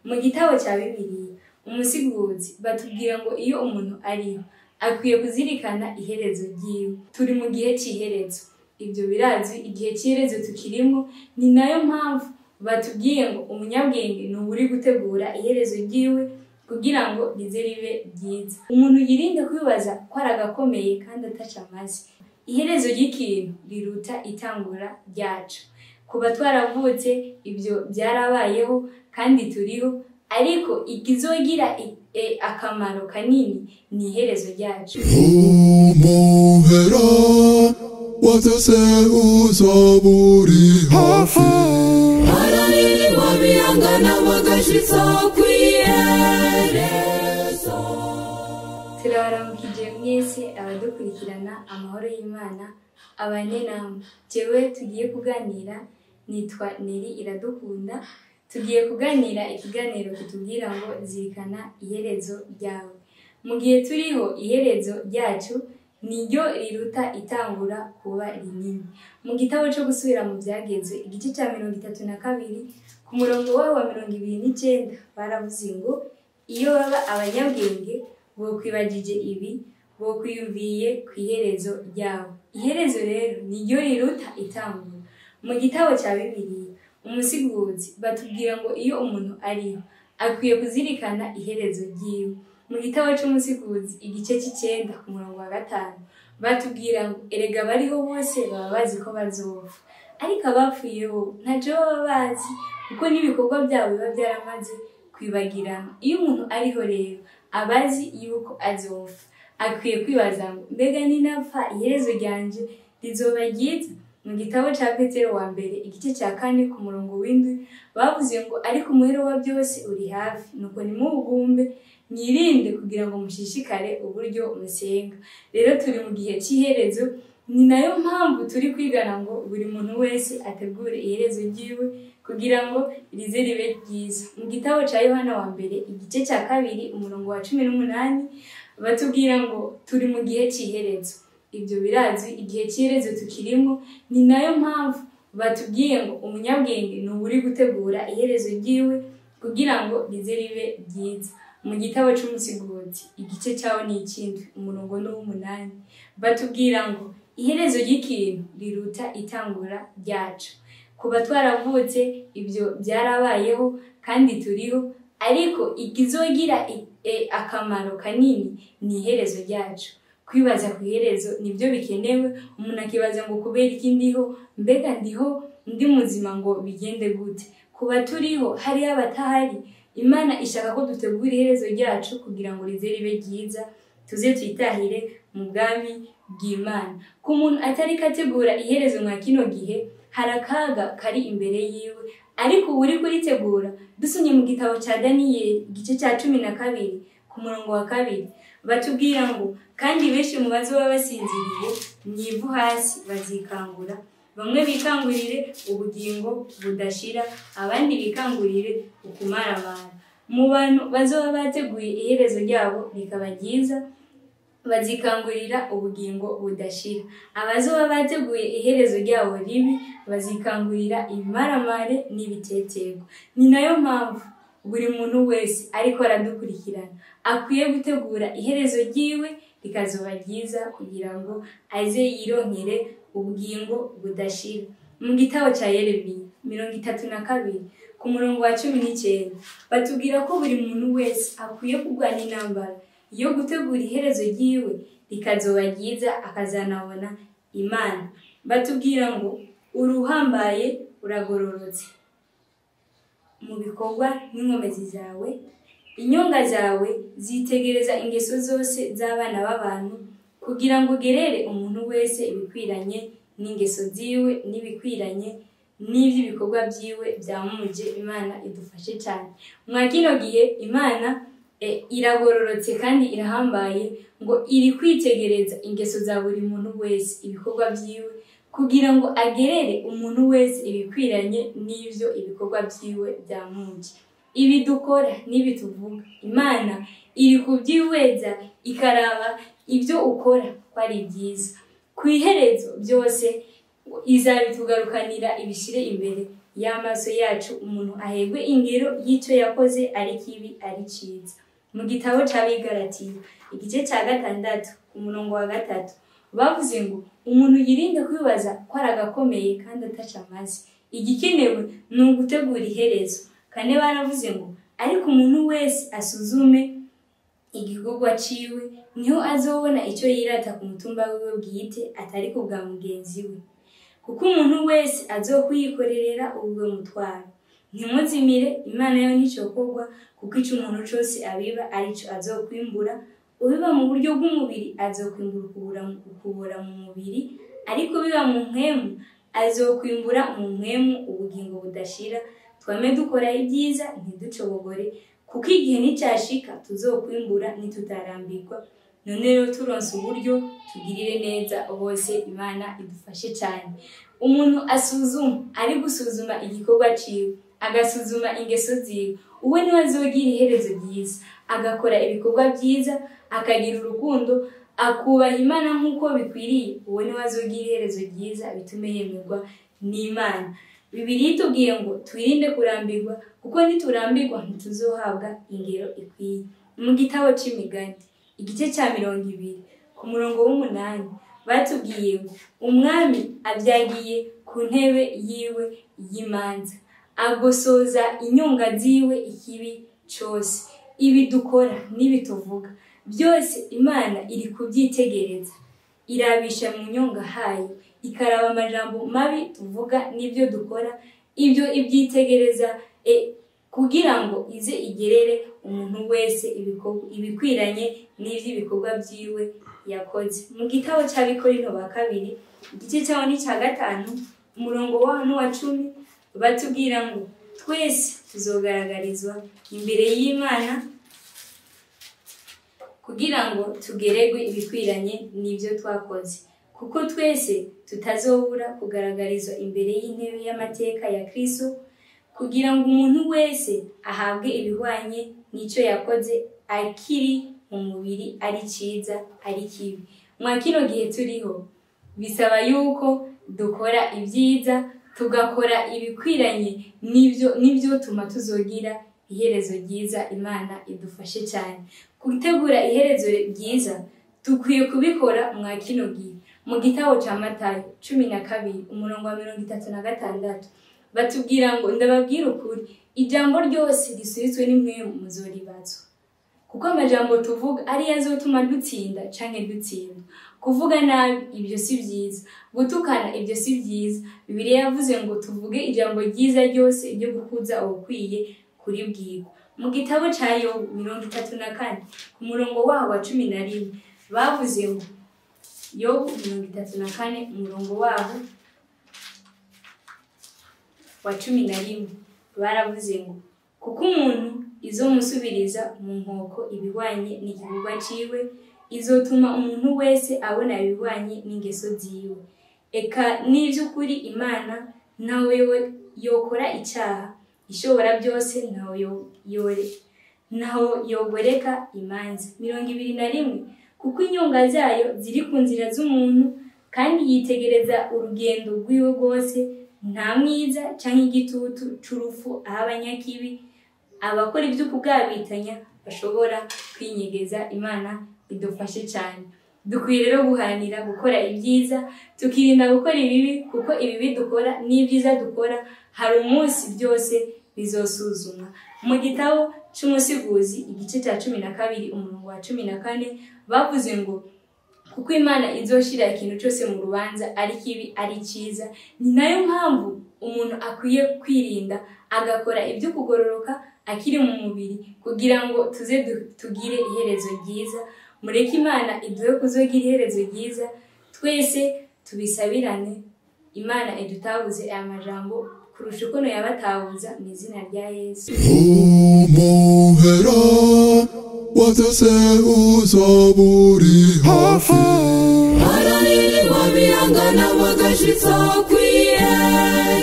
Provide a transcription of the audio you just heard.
Mu gitabo cya Bibiliya Umusiguzi batubwira ngo iyo umuntu ariho akwiye kuzirikana iherezo ryiwe. Turi mu gihe cy'iherezo, ibyo birazwi, igihe cy'iherezo tukirimo. Ni nayo mpamvu batubwiye ngo umunyabwenge ni uri gutegura iherezo ryiwe kugira ngo rize ribe ryiza. Umuntu yirinde kwibaza ko ari agakomeye kandi ataca amazi. Iherezo ry'ikintu riruta itangura ryacu. Kuba twaravutse ibyo byarabayeho kandi turiho, ariko ikizogira akamaro kanini ni iherezo ryacu. Umuhera wazose uzoba uri hafi. Bararirimba bihangana bagashitsa kw'iherezo. Turabaramukije mwese abadukurikirana, amahoro y'Imana abane namwe. Jewe tugiye kuganira nitwa Neri Iradukunda. Tugiye kuganira ikiganiro kitubwira ngo zirikana iherezo ryawe. Mu gihe turiho, iherezo ryacu niryo riruta itangura kuba rinini. Mu gitabo cyo gusubira mu Byagezwe, igice cya 32, ku murongo wawo wa 29, baravuze ngo iyo baba abanyabwenge bokwibagije ibi, bokwiyumviye ku iherezo ryabo. Iherezo rero niryo riruta itangura. Mu gitabo cya Bibiliya Umusiguzi batubwira ngo iyo umuntu ariho akwiye kuzirikana iherezo ryiwe. Mu gitabo cy'Umusiguzi, igice cy'icenda, ku murongo wa 5, batubwira ngo erega abariho bose baba bazi ko bazopfa, ariko abapfuye bo ntacyo baba bazi, kuko n'ibikorwa byabo biba byaramaze kwibagirana. Iyo umuntu ariho rero aba azi yuko azopfa, akwiye kwibaza ngo mbega ninapfa iherezo ryanje rizoba ryiza? Mu gitabo cya Petero wa mbere, igice cya 4, ku murongo w'7, bavuze ngo ariko umuhero wa byose uri hafi, nuko nimuwugumbe, mwirinde kugira ngo mushishikare uburyo musenga. Rero turi mu gihe cy'iherezo, ni nayo mpamvu turi kwigana ngo buri muntu wese ategure iherezo ryiwe kugira ngo rize ribe ryiza. Mu gitabo cya Yohana wa mbere, igice cya 2, umurongo wa 18, batubwira ngo turi mu gihe cy'iherezo, ibyo birazwi, igihe cy'iherezo tukirimo. Ni nayo mpamvu batubwiye ngo umunyabwenge ni uri gutegura iherezo ryiwe kugira ngo rize ribe ryiza. Mu gitabo cy'Umusiguzi, igice cyawo ni ikindi, umurongo ni uw'umunani, batubwira ngo iherezo ry'ikintu riruta itangura ryacu. Kuba twaravutse ibyo byarabayeho kandi turiho, ariko ikizogira akamaro kanini ni iherezo ryacu. Kwibaza ku iherezo nibyo bikenewe. Umuntu akibaza ngo kubera iki ndiho? Mbega ndiho ndi muzima ngo bigende gute? Kuba turiho hariyo abatahari. Imana ishaka ko dutegura iherezo ryacu kugira ngo rize ribe ryiza, tuze twitahire mu bwami bw'Imana. Ku muntu atari kategura iherezo nka kino gihe, hari akaga kari imbere yiwe, ariko uba uri kuritegura. Dusomye mu gitabo cya Daniyeli, igice cya 12, ku murongo wa 2, batubwira ngo kandi benshi mu bazoba basinziriye mu ivu hasi bazikangura, bamwe bikangurire ubugingo budashira, abandi bikangurire ukumaramara. Mu bantu bazoba bateguye iherezo ryabo rikaba ryiza bazikangurira ubugingo budashira, abazoba bateguye iherezo ryabo ribi bazikangurira ibimaramare n'ibiteterwa. Ni nayo mpamvu buri muntu wese ariko aradukurikirana akwiye gutegura iherezo ryiwe rikazoba ryiza kugira ngo aze yironkere ubugingo budashira. Mu gitabo cya Yeremiya 32, ku murongo wa 19, batubwira ko buri muntu wese akwiye kurwana intambara yo gutegura iherezo ryiwe rikazoba ryiza, akazanabona Imana. Batubwira ngo uruhambaye, uragororotse mu bikorwa n'inkomezi zawe, inyonga zawe zitegereza ingeso zose z'abana b'abantu, kugira ngo ugerere umuntu wese ibikwiranye n'ingeso ziwe n'ibikwiranye n'iby'ibikorwa byiwe byamuje. Imana idufashe cyane. Mwa kino gihe Imana iragororotse kandi irahambaye, ngo iri kwitegereza ingeso za buri muntu wese, ibikorwa byiwe, kugira ngo agerere umuntu wese ibikwiranye n'ibyo ibikorwa byiwe byamuje. Ibi dukora n'ibi tuvuga, Imana iri kubyihweza, ikaraba ibyo ukora ko ari byiza. Ku iherezo byose izabitugarukanira, ibishyire imbere. y'amaso yacu, umuntu ahegwe ingero y'icyo yakoze, ari kibi ari ciza. Mu gitabo c'Abigalatiya igice ca 6 ku murongo wa 3 bavuze ngo umuntu yirinde kwibaza ko ari agakomeye kandi ataca amazi, igikenewe ni ugutegura iherezo. Kane baravuze ngo ariko umuntu wese asuzume igikorwa ciwe, niho azobona icyo yirata ku mutumba wiwe bwite atari ku bwa mugenzi we, kuko umuntu wese azokwiyikorerera uwe mutwaro. Ntimuzimire, Imana yo nticokorwa, kuko ico umuntu cose abiba arico azokwimbura. Ubiba mu buryo bw'umubiri azokwimbura ukubora mu mubiri, ariko ubiba mu mpwemu azokwimbura mu mpwemu ubugingo budashira. Twame dukora ibyiza ntiducobogore, kuko igihe nicashika tuzokwimbura nitutarambirwa. None rero turonse uburyo tugirire neza bose, Imana idufashe cyane. Umuntu asuzuma, ari gusuzuma igikorwa ciwe, agasuzuma ingeso ziwe, uwe niwe azogira iherezo ryiza, agakora ibikorwa byiza, akagira urukundo, akubaha Imana nk'uko bikwiriye, uwe niwe azogira iherezo ryiza, bitume yemerwa n'Imana. Bibiliya itubwiye ngo twirinde kurambirwa, kuko niturambirwa ntituzohabwa ingero ikwiye. Mu gitabo c'Imigani igice ca 20 ku murongo w'8 batubwiye ngo umwami avyagiye ku ntebe yiwe y'imanza, agosoza inyonga ziwe ikibi cose. Ibi dukora n'ibi tuvuga byose Imana iri kubyitegereza, irabisha mu nyonga hayo, ikaraba amajambo mabi tuvuga n'ibyo dukora, ibyo ibyitegereza kugira ngo ize igerere umuntu wese ibikwiranye n'ivy'ibikorwa vyiwe yakoze. Mu gitabo c'Abikorinto ba 2 igice caho ni ca 5 umurongo waho n'uwa 10 batubwira ngo twese tuzogaragarizwa imbere y'Imana kugira ngo tugeregwe ibikwiranye n'ibyo twakoze, kuko twese tutazobura kugaragarizwa imbere y'intebe y'amateka ya Kristo, kugira ngo umuntu wese ahabwe ibihwanye n'icyo yakoze akiri mu mubiri, ari ciza ari kibi. Mwa kino gihe turiho bisaba yuko dukora ibyiza, tugakora ibikwiranye n'ibyo tuma tuzogira iherezo ryiza. Imana idufashe cyane gutegura iherezo ryiza, dukwiye kubikora mwa kino gihe. Mu gitabo ca Matayo 12 umurongo wa 36 batubwira ngo ndababwira ukuri, ijambo ryose risubitswe n'impwemu muzoribazwa, kuko amajambo tuvuga ari azotuma dutsinda canke dutsindwa. Kuvuga nabi ibyo si byiza, gutukana ibyo si byiza. Bibiliya yavuze ngo tuvuge ijambo ryiza ryose ryo gukuza ubukwiye kuribwirwa. Mu gitabo ca Yobu 34 ku murongo waho wa 11 bavuze ngo Yobu 34 umurongo waho wa 11 baravuze ngo kuko umuntu izomusubiriza mu nkoko ibihwanye n'igikorwa ciwe, izotuma umuntu wese abona ibihwanye n'ingeso ziwe. Eka n'ivy'ukuri Imana ntawe yokora icyaha, ishobora byose ntaho yogoreka imanza. 21 kuko inyonga zayo ziri ku nzira z'umuntu, kandi yitegereza urugendo rwiwe rwose, nta mwiza canke igitutu c'urupfu aho abanyakibi abakora ibyo kugabitanya bashobora kwinyegeza. Imana idufashe cyane. Dukwiye rero guharanira gukora ibyiza, tukirinda gukora ibibi, kuko ibibi dukora n'ibyiza dukora hari umunsi byose bizosuzumwa. Mu gitabo c'Umusiguzi igice ca 12 umurongo wa 14 bavuze ngo kuko Imana izoshira ikintu cyose mu rubanza, ari kibi ari cyiza. Ni nayo mpamvu umuntu akwiye kwirinda agakora ibyo kugororoka akiri mu mubiri, kugira ngo tuze tugire iherezo ryiza. Mureke Imana iduhe kuzogira iherezo ryiza, twese tubisabirane. Imana idutabuze aya majambo kurusha uko yabatabuza, mu izina rya Yesu. Umuhera watse uzoburi hafi, baraririwa bihangana bagashitsa kw'iherezo.